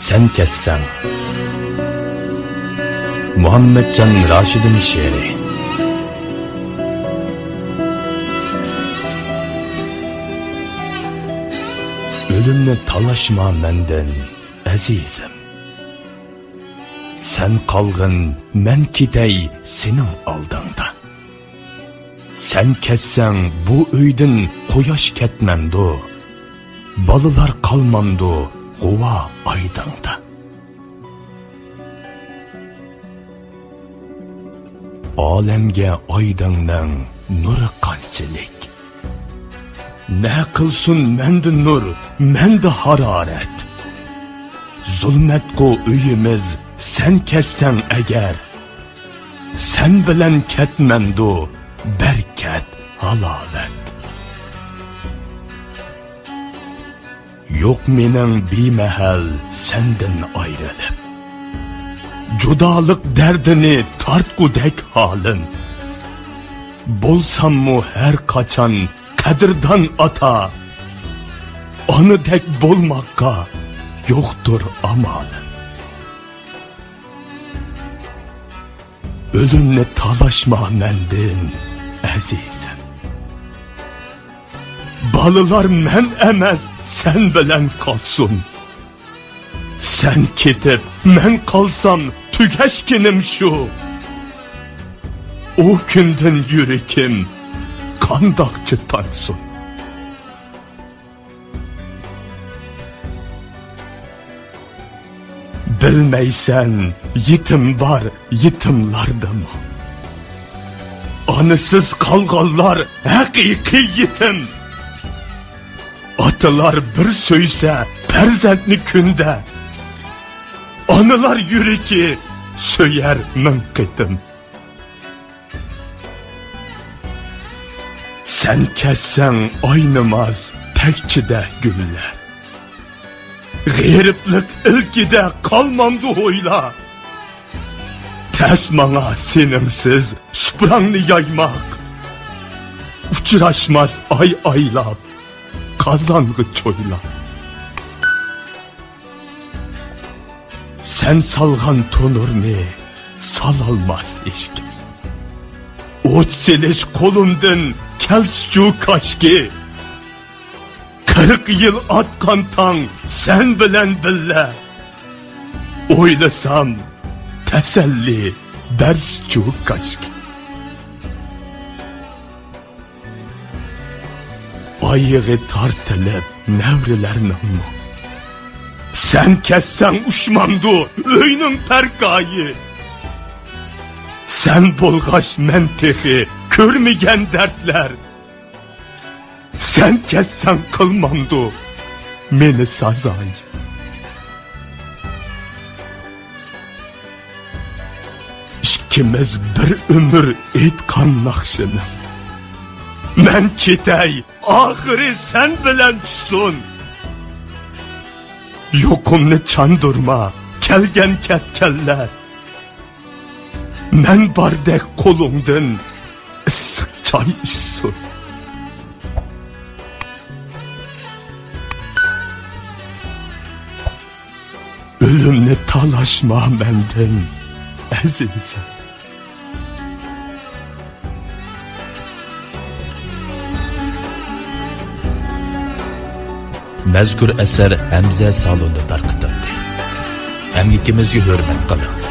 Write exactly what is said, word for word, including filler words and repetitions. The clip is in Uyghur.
سەن كەتسەڭ. مۇھەممەتجان راشىدىن شېئىرى. ئۆلۈمنى تالاشما مەندىن، ئەزىزىم. سەن قالغىن، مەن كېتەي سېنىڭ ئالدىڭدا. سەن كەتسەڭ، بۇ ئۆيدىن قۇياش كەتمەمدۇ؟ بالىلار قالمامدۇ غۇۋا ئايدىڭدا؟ ئالەمگە ئايدىڭنىڭ نۇرى قانچىلىك؟ نە قىلسۇن مەندە نۇر، مەندە ھارارەت؟ زۇلمەتقۇ ئۆيىمىز، سەن كەتسەڭ ئەگەر. سەن بىلەن كەتمەمدۇ بەرىكەت، ھالاۋەت؟ يوق مېنىڭ بىمەھەل سەندىن ئايرىلىپ، جۇدالىق دەردىنى تارتقۇدەك ھالىم. بولساممۇ ھەر قاچان قەدىردان ئاتا، ئانىدەك بولماققا يوقتۇر ئامالىم. ئۆلۈمنى تالاشما مەندىن، ئەزىزىم. بالىلار مەن ئەمەس، سەن بىلەن قالسۇن. سەن كېتىپ، مەن قالسام، تۈگەشكىنىم شۇ. ئۇ كۈندىن يۈرىكىم قانداقچە تانسۇن. بىلمەيسەن، يېتىم بار، يېتىملاردىمۇ. ئانىسىز قالغانلار ھەقىقىي يېتىم. ئاتىلار بىر سۆيسە پەرزەنتنى كۈندە، ئانىلار يۈرىكى سۆيەر مىڭ قېتىم. سەن كەتسەڭ ئاينىماس تەكچىدە گۈللەر. غېرىبلىق ئىلكىدە قالمامدۇ ھويلا؟ تەس ماڭا سېنىڭسىز سۇپراڭنى يايماق. ئۇچراشماس ئاي ئايلاپ قازانغا چويلا. سەن سالغان تونۇرنى سالالماس ھېچكىم. ئوت سېلىش قولۇمدىن كەلسىچۇ كاشكى. قىرىق يىل ئاتقان تاڭ سەن بىلەن بىللە. ئويلىسام تەسەللى بەرسىچۇ كاشكى. ئايىغى تارتىلىپ نەۋرىلەرنىڭمۇ. سەن كەتسەڭ ئۇچمامدۇ ئۆينىڭ پەركايى؟ سەن بولغاچ مەن تېخى كۆرمىگەن دەردلەر. سەن كەتسەڭ قىلمامدۇ مېنى سازاي؟ ئىككىمىز بىر ئۆمۈر ئېيتقان ناخشىنى. مەن كېتەي، ئاخىرى سەن بىلەن چۈشسۇن. يوقۇمنى چاندۇرما، كەلگەن كەتكەنلەر. مەن باردەك قولۇڭدىن ئىسسىق چاي ئىچسۇن. ئۆلۈمنى تالاشما مەندىن، ئەزىزىم. مەزكۇر ئەسەر ھەمزە سالوندا تارقىتىلدى. ئەمگىكىمىزگە ھۆرمەت قىلىڭ.